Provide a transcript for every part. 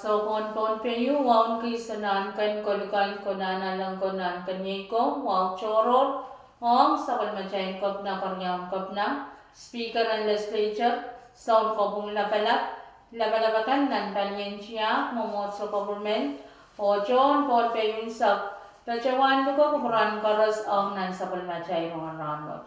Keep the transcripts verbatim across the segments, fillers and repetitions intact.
Soukohn Pohnpei, wauneki Sonahnken, Kolukan, Konehng Alengko, Nahnken Iei Ko, wahu tohrohr ong sapwellimatail Kepina, Keriaun Kepina, Speaker en Legislature, Sounkopwung Lapalap, lapalap akan nan palien tiahk, mwomwohdiso, government, oh tohn Pohnpei unsek, patohwan luke kupwuramwail koaros ong nan sapwellimatail rongen rahnwet.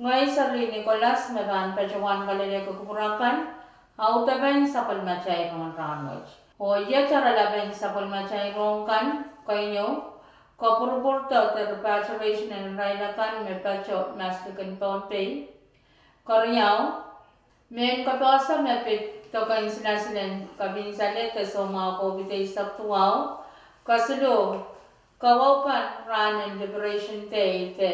Ngehi Serlihn Nicholas me pahn patohwan kalelehki kupwur akan audepen sapwellimatail rongen rahnwet. Oh iet oaralapen sapwellimatail rohng kan, keieu, kopwurupwurdohn de repatriation en irail akan me patoh maslikin Pohnpei. Keriau, mehn kapehse me pid doken silasil en kepin salehd de soumwahu COVID eisek duwau. Kesiluh, kawaupen rahn en Liberation Day de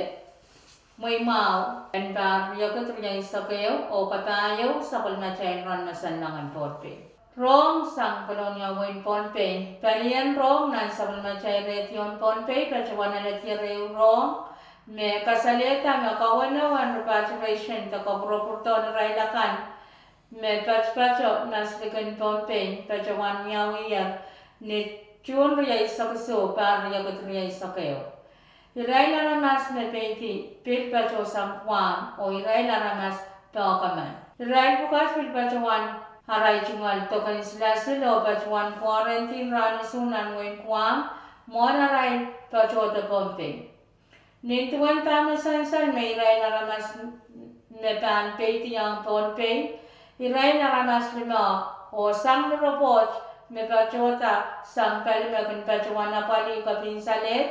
mweimwahu en pahr riekid rieisek ehu oh kapahieu sapwellimatail Rahn Masanlong en Pohnpei. Rohng sang Kolonia wehin Pohnpei. Palien rohng nan sapwellimatail redio en Pohnpei patohwan alehdi ehu rohng me kasalehda me kawenewen repatriation de kopwurupwurdohn irail akan me patopato maslikin Pohnpei patohwan wiawiher ni Suhn rieisek isuh, pahr riekid rieisek ehu. Irail aramas me peidi pil patohsang Guam oh irail aramas pahkamen. Irail pwukat pil patohwan arail tungoal doken silasil oh patohwan quarantine rahn isuh nan wehin Guam mwohn arail patohdo Pohnpei. Nin duwen dahme sansal me irail aramas me pahn peidiong Pohnpei, irail aramas limehk, oh sang ni report me patohda sang pali me kin patohwan apwalih kepin salehd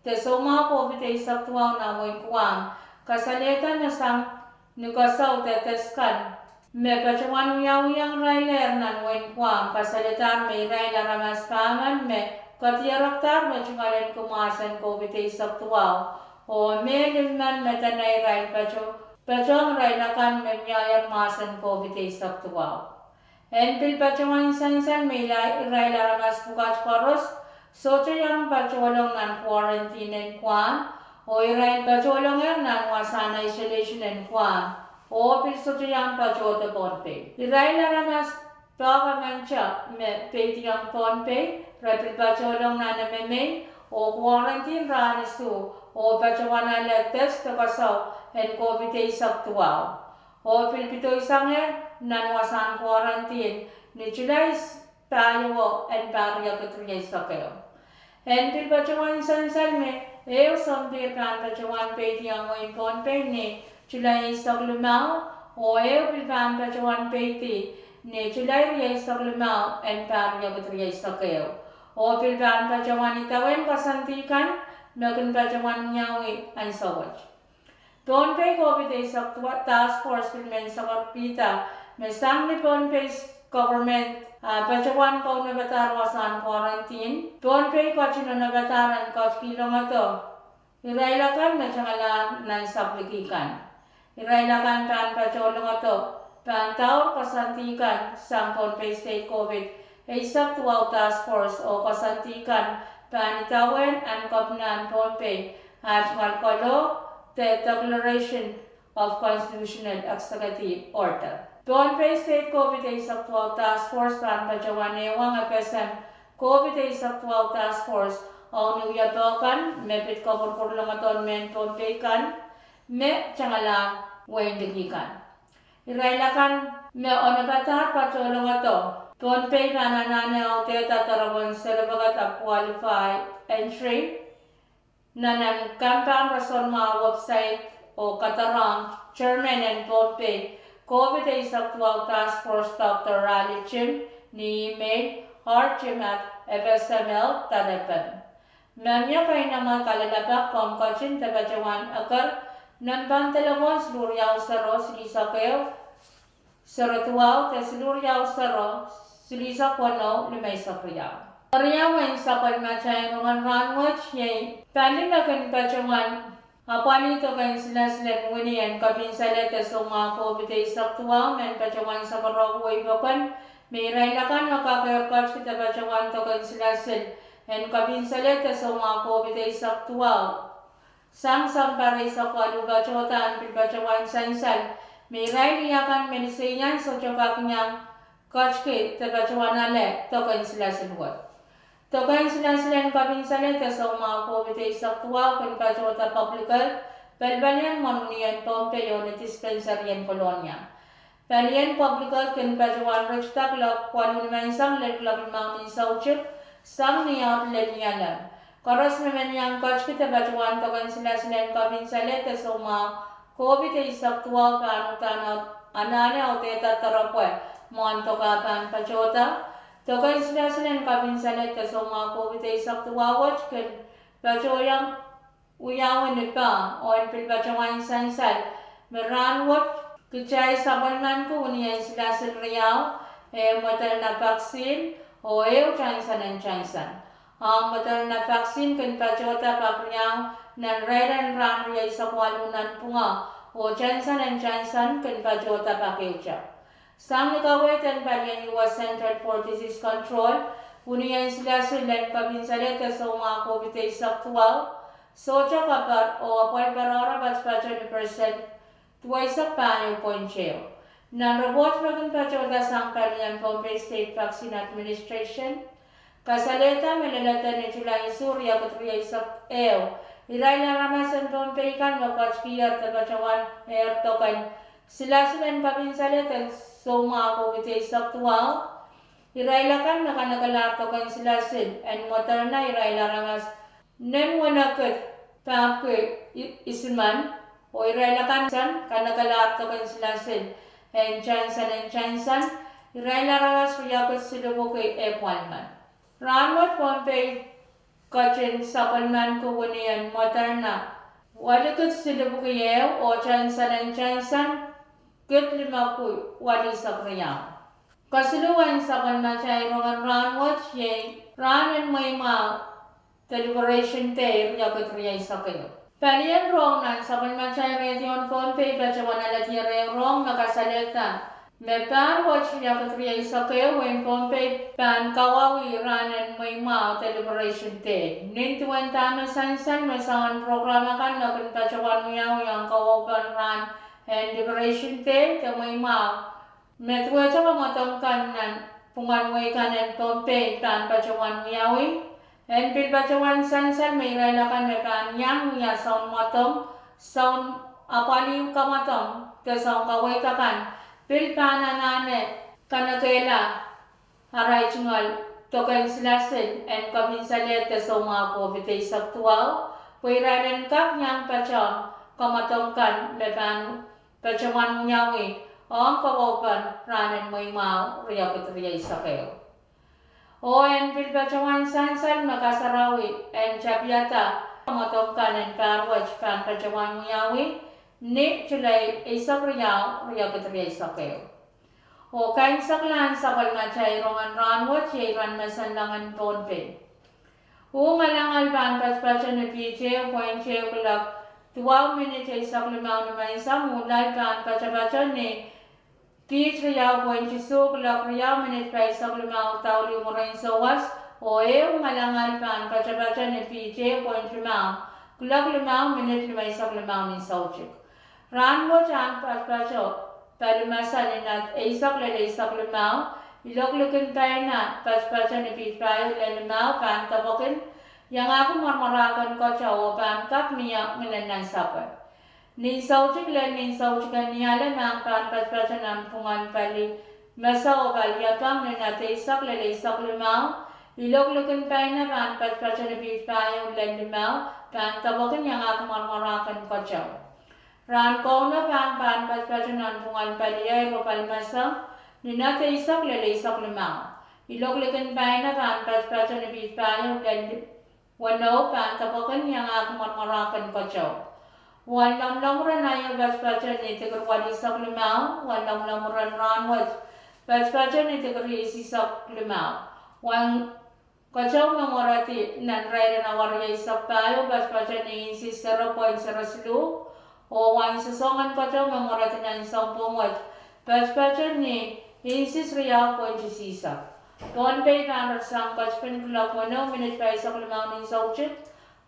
de soumwahu COVID eisek duwau nan wehin Guam, kasalehda me sang ni kesehwte test kan me patohwan wiawiong irailehr nan wehin Guam kasalehdahr me irail aramas pahmen me kedirekdahr me tungoal en kin mahsen COVID eisek duwau, oh me limmen me dene irail pato, patohng irail akan me wiahier mahsen COVID eisek duwau. En pil patohwan sansal me irail, irail aramas pwukat koaros sohte iang patohlong nan quarantine en Guam, oh irail patohlongehr nan wasahn isolation en Guam, oh pil sohte iang patohdo Pohnpei. Irail aramas pahkamenta me peidiong Pohnpei, re pil patohlong nan M M A oh quarantine rahn isuh, oh patohwan ale test de kesehw en COVID eisek duwau, oh pil pidoisangehr nan wasahn quarantine ni Sulai pahieu en pahr riekid rieisek ehu. En pil patohwan sansal me ehu sompihr pahn patohwan peidiong wehin Pohnpei ni Sulai eisek limau, oh ehu pil pahn patohwan peidi ni Sulai rieisek limau en pahr riekid rieisek ehu, oh pil pahn patohwan idawehn koasoandi kan me kin patohwan wiawi ansou wet. Pohnpei COVID eisek duwau task force pil men sakarkihda me sang ni Pohnpei government, ah, patohwan kaunopadahr wasahn quarantine, Pohnpei ketin onopadahr en ketikihdohngdo irail akan me tangalahr nan sapwliki kan. Irail akan pahn patohlongdo pahn daur koasoandi kan sang Pohnpei State COVID eisek duwau task force oh koasoandi kan pahn idawehn ahn Kepinahn Pohnpei aht ngalkalo de Declaration of Constitutional Executive Order. Pohnpei State COVID eisek duwau task force pahn patohwan ehuong FSM COVID eisek duwau task force ong ni wiepe kan me pid kopwurupwurlongdohn mehn Pohnpei kan me tangalahr wehin liki kan. Irail akan me onopadahr patohlongdo Pohnpei pahn anahne audehda doaropwen certificate of qualified entry nan nan kampahn rasehn mwahu website oh kadarohng chairman en Pohnpei COVID eisek duwau task force Doctor Raleigh Jim ni email R Jim at FSML dot FM. Ma mie keinemwe kalelapak, komw ketin de patohwan eker nempehn delepwohn siluh riau sero silihsek ehu sero duwau de siluh riau sero silihsek weneu limeisek riau. Keriau en sapwellimatail rongen rahnwet iei pali me kin patohwan apwalih doken silasil en wini en kepin salehd de soumwahu COVID eisek duwau men patohwan sakarokihwei pokon me irail akan me kakehr ketiki de patohwan doken silasil en kepin salehd de soumwahu COVID eisek duwau sang sounpar eisek waluh patohda. En pil patohwan sansal me irail akan me liseian sohte kak iang ketiki de patohwan ale doken silasil wet. Doken silasil en kapinsaleh de soumwahu COVID eisek duwau kin patohda public health, pelipelien mwohn Unien Pohnpei oh ni dispensary en Kolonia. Palien public health kin patohwan ritida kuloak waluh nimenseng lel kuloak limau ni soutik, sang ni aht lel Nialem. Koaros me men iang ketiki de patohwan doken silasil en kapinsaleh de soumwahu COVID eisek duwau pahn uhdahn anahne audehda doaropwe mwohn doka pahn patohda. Doken silasil en kapinsaleh de soumwahu COVID eisek duwau wet kin patohiong wiawi ni pah oh en pil patohwan sansal me rahnwet kitail sapwellimaniki wini en silasil riau, ehu Moderna vaccine oh ehu Johnson and Johnson. Ong Moderna vaccine kin patohda pak riau nan irair en rahn rieisek waluh nanpwungara, oh Johnson and Johnson kin patohda pak ehute. Sang ni kaweid en palien U S Centers for Disease Control, wini en silasil en kapinsaleh de soumwahu COVID eisek duwau sohte kapar oh apwal patohdo patopato ni percent duweisek pahieu point ehu. Nan report me kin patohda sang palien Pohnpei State Vaccine Administration, kasalehda me lelehda ni July isuh, riekid rieisek ehu, irail aramas en Pohnpei kan me ketikihier de patohwanehr doken silasil en kapinsaleh de soumwahu COVID eisek duwau, irail akan me kanekelahr doken silasil en Moderna irail aramas nen wenekid pahpwiki isimen, oh irail akan me kanekelahr doken silasil en Johnson and Johnson irail aramas riekid silipwuki ehpwalimen. Rahnwet Pohnpei ketin sapwellimaniki wini en Moderna welikid silipwuki ehu oh Johnson and Johnson kid limepwuki welihsek riau. Kesiluh en sapwellimatail rongen rahnwet iei rahn en mweimwahu, Deliberation Day, riekid rieisek ehu. Palien rong nan sapwellimatail redion Pohnpei patohwan aledier ehu rong me kasalehda me pahr wet riekid rieisek ehu wehin Pohnpei pahn kawauwih rahn en mweimwahu, Deliberation Day. Nin duwen dahme sansal me soangen program akan me kin patohwan wiawi ong kawaupen rahn en Liberation Day de mweimwahu, me duwehte kamwadong kan nan pwungen wehi kan en Pohnpei pahn patohwan wiawi, en pil patohwan sansal me irail akan me pahn iang wia soun mwadong, soun apwalih kamwadong de soun kaweid akan, pil pahn anahne kanekehla arail tungoal doken silasil en kapinsaleh de soumwahu COVID eisek duwau, pwe irail en kak iang patohwan kamwadong kan me pahn patohwan wiawi ong kawaupen rahn en mweimwahu, riekid rieisek ehu. Oh en pil patohwan sansal me kasarawi en tapihada kamwadong kan en pahr wet pahn patohwan wiawi ni July eisek riau, riekid rieisek ehu. Oh kaimwiseklahn sapwellimatail rongen rahnwet iei iren mesen lahngen Pohnpei. Uh ngalangal pahn patopato ni piht ehu point ehu kuloak duwau minit eisek limau nimenseng. Uh loal pahn patopato ni piht riau point isuh kuloak riau minit pahisek limau daulih mwurin souwas. Oh ehu ngalangal pahn patopato ni piht ehu point limau kuloak limau minit limeisek limau ni soutik. Rahnwet ahn patopato pali masa ni nat eisek lel eisek limau, ilok likin paina patopato ni piht pahieu lel limau pahn depwekin iangahki mwaramwarahken keteu oh pahn kak mie nginen nansapwe. Nin soutik lel nin soutik en Nialem ahng pahn patopato nanpwungen pali masa oh pali apwang ni nat eisek lel eisek limau, ilok likin paina pahn patopato ni piht pahieu lel limau pahn depwekin iangahki mwaramwarahken keteu. Rahn Kauno pahn pahn patopato nanpwungen pali eir oh pali masa ni nat eisek lel eisek limau, ilok likin paina pahn patopato ni piht pahieu lel weneu pahn depwekin iangahki mwaramwarahken keteu. Wen lomwlomwur en aio patopato ni dikir welihsek limau. Wen lomwlomwur en rahnwet patopato ni dikir eisek limau. Wen keteu me mweredi nan irair en awa rieisek pahieu patopato ni inches zero point zero siluh, oh wen sosoangen keteu me mweredi nan sounpwong wet patopato ni inches riau point eisek. Pohnpei pahn ret sang ketipin kuloak weneu minit pahisek limau ni soutik,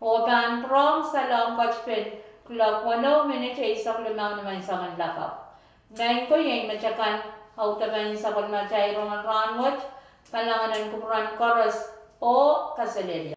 oh pahn pwurehng salong ketipin kuloak weneu minit eisek limau nimenseng en lakapw. Maing ko, iei met akan Audepen sapwellimatail rongen rahnwet, kalahngan en kupwuramwail koaros, oh kaselehlie.